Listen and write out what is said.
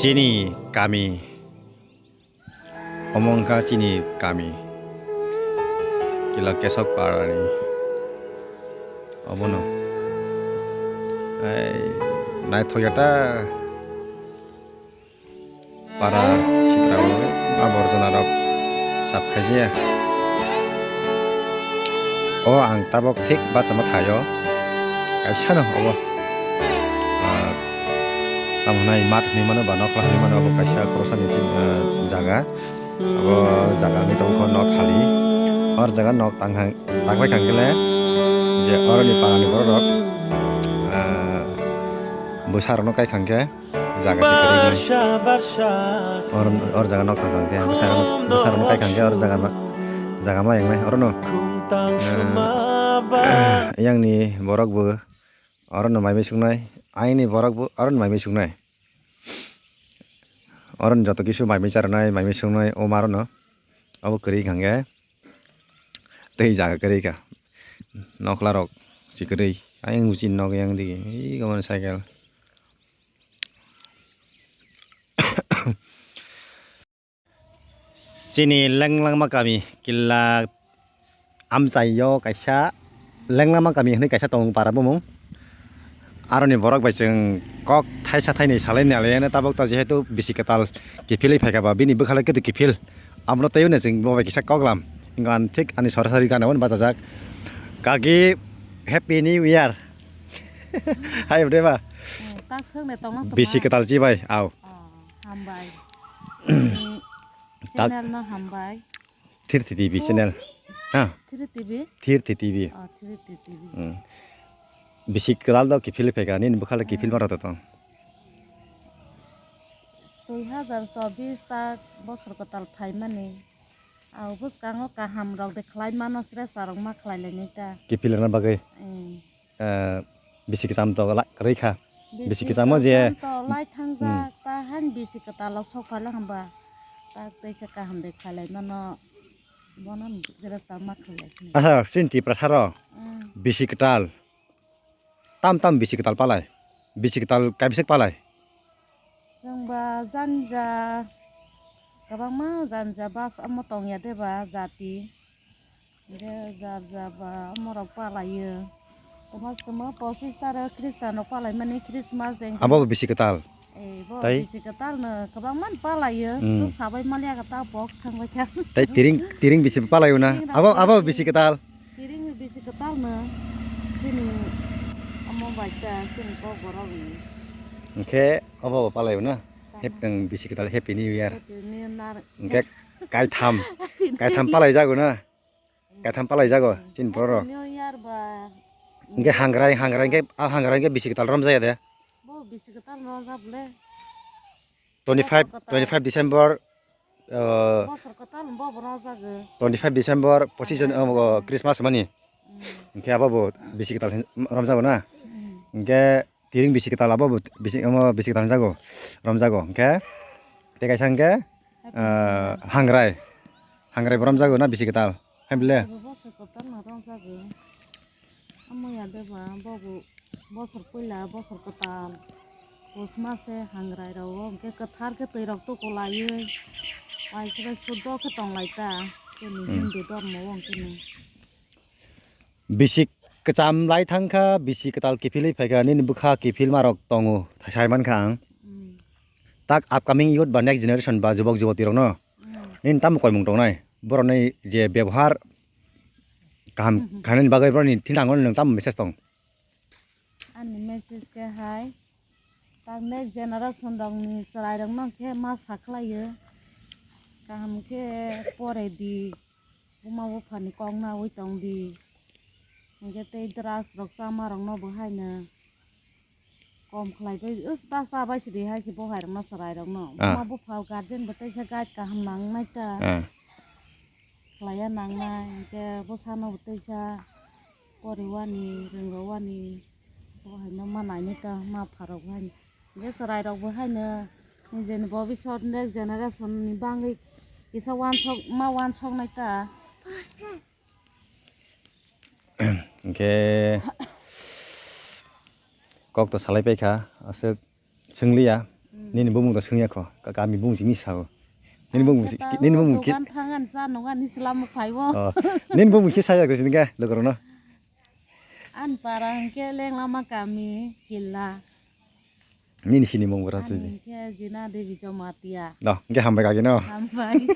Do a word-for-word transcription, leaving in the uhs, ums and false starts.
Chini kami, omo wngkha chini kami, kila Kesok parani, obono, ei, naithok ya ta. Para sitra o aborjona rok sap khaijaya. O ang tabok thik bachama thaio, kaisa no obo. Ah, tamo hwnai mat hwnwi mano ba nokla hwnwi mano, obo kaisa khoroksa ni, ah, jaga. Obo jaga wngwi tongo kho nok thali. Or jaga nok tang thang, tang bai thang khe le je oroni para ni borok rok, ah, bwsa rok no kai thang khe. Jaga se kwrwi nai. Or, or jaga nok thang thang khe, bwsarok, bwsarokno kai thang khe, or jaga ma, jaga ma yang nai, oro no. Eh, yang ni borok bo, oro no mai mui suk nai, ayang ni borok bo, oro no mai mui suk nai. Oro no joto kisu mai mui cha rw nai, mai mui suk nai, o ma oro no. Obo kwrwi thang khe. Tei jaga kwrwi kha. Nokla rok si kwrwi. Ayang busi nok yang digi. Ego mani cycle. Chini lenglangma kami killa amchaio kaisa lenglangma kami hwnwi kaisa tongo para bumung. Aroni borok bai chwng kok thaisa thainwi salai nalai tabok ta, jehetu bisi kwtal kiphilwi phaikha ba bini bwkhalai kwtwi kiphil. Abono teibo no chwng bo bai kisa koklam. Hingo ang thik ani sorasari gana o bachajak. Kaki, Happy New Year. Hai, bre ba. Hmm, ta swkne tongma tongma. Bisi kwtal chibai, au. Oh, hambai. Tak. Channel no hambai. Thirti T V channel. Ha? Thirti T V? Thirti T V. Oh, Thirti T V. Hmm. Bisi kwtal do kiphil phaikha, nini bwkhala kiphil mara to tong. Dui hazar chobbish ta bosor kwtal phaimani. Au bwskango kaham rok de khlai mano, sresta rok ma khlai lainai ta. Kiphil rwna bagwi. Eh. Eh, bisi kwcham to la-, kwrwi kha. Bisi kwchamo je kwcham to lai thangjak, hmm, ta han bisi kwtal rok sok phaila hwnba. Ta teisa kaham de khlai laimano, bono sresta ma khlai lainai. Asa, chini Tiprasa ro. Hmm. Bisi kwtal. Tam tam bisi kwtal palai. Bisi kwtal kaibisik palai. Chwng ba jani ja kwbangma jani ja bus omo tong ya de ba jati. Hwnkhe jar jar ba omo rok palai o. Kwma kwma pochis tarikh Christian rok palai mani Christmas day. Abo bo bisi kwtal. Eh, bo tai? Bisi kwtal no kwbangma no palai o. Hmm. Chwng sabai maliya kwtal box thang bai kha. Tai tiring, tiring bisi palai o na? Tiring rok abo, abo palai o. Bisi kwtal. Tiring ni bisi kwtal no chini omo bai ta chini kok borok ni. Hwnkhe obo bo palai o na? Tamo. Hep-, ang bisi kwtal Happy New Year. Happy New Year. Hwnkhe kaitham, Happy New Year. Kaitham palai jago na? Kaitham palai jago chini borok rok. Happy New Year ba. Hwnkhe hangrai, hangrai hwnkhe, ah, hangrai hwnkhe bisi kwtal romjaya de? Bo bisi kwtal romjak le. Twenty five, bosor kwtal. Twenty five December, uh, bosor kwtal bo bo romjago. Twenty five December, pochis, ah, Christmas mani. Hmm. Hwnkhe abo bo bisi kwtal romjago na? Hmm. Hwnkhe tiring bisi kwtal abo bo bisi, omo bisi kwtal romjago, romjago. Hwnkhe tei kaisa hwnkhe, ah, hangrai. Hangrai bo romjago na bisi kwtal? Hai bole? Abo bosor kwtal no romjago. Amo ya de ba, bo bo bosor puila, bosor kwtal. Pus mase hangrai rok o, hwnkhe kwthar khe twi rok tukulaiwi. Waisre suddo khe tonglai ta. Chini, hmm, Hindu dhormo o hwnkhe no. Bisi kwcham lai thang kha, bisi kwtal kiphilwi phai kha, nini bwkha kiphilma rok tongo, sai man kha ang. Hmm. Tak upcoming youth ba next generation ba jubok juboti rok no, hmm, nini tamo koimung tongnai? Borokni je bebohar kaham, hmm, hmm, khainani bagwi borokni thinango nwng tamo message tong? Ani message khe hai, tak next generation rokni chwrai rokno khe ma sakhlaio, kaham khe pore di, buma buphani kok nawi tong di, hinkhe tei drugs rok chama rokno bo haino kom khlai bai, us ta cha bai sidi hai se bo hai rokno chwrai rokno. Ah. Buma bupha guardian bo teisa guide kaham nangnai ta. Ah. Khlaiya nangnai, hinkhe bwsano bo teisa poriwani, rwngrwani, bo haino ma nainai ta, ma pharok haino. Hinkhe chwrai rok bo haino nijeni bobisot next generation ni bagwi kisa wansok, ma wansoknai ta. Hinkhe kok to salai paikha, aswk swngliya. Nini bumung da sungya kho, ka-, kami bumung simi sao. Nini bumung si-, nini bumung ki- Dogan thangan sa nonga ni slam phaibo. Oh, nini bumung ki saya ko sini ka, lokorno. An para hingke leng lama kami killa. Nini sini mung bora sini. Hingke Jina Devi Jamatia. No, hingke hambai kaki no. Hambai.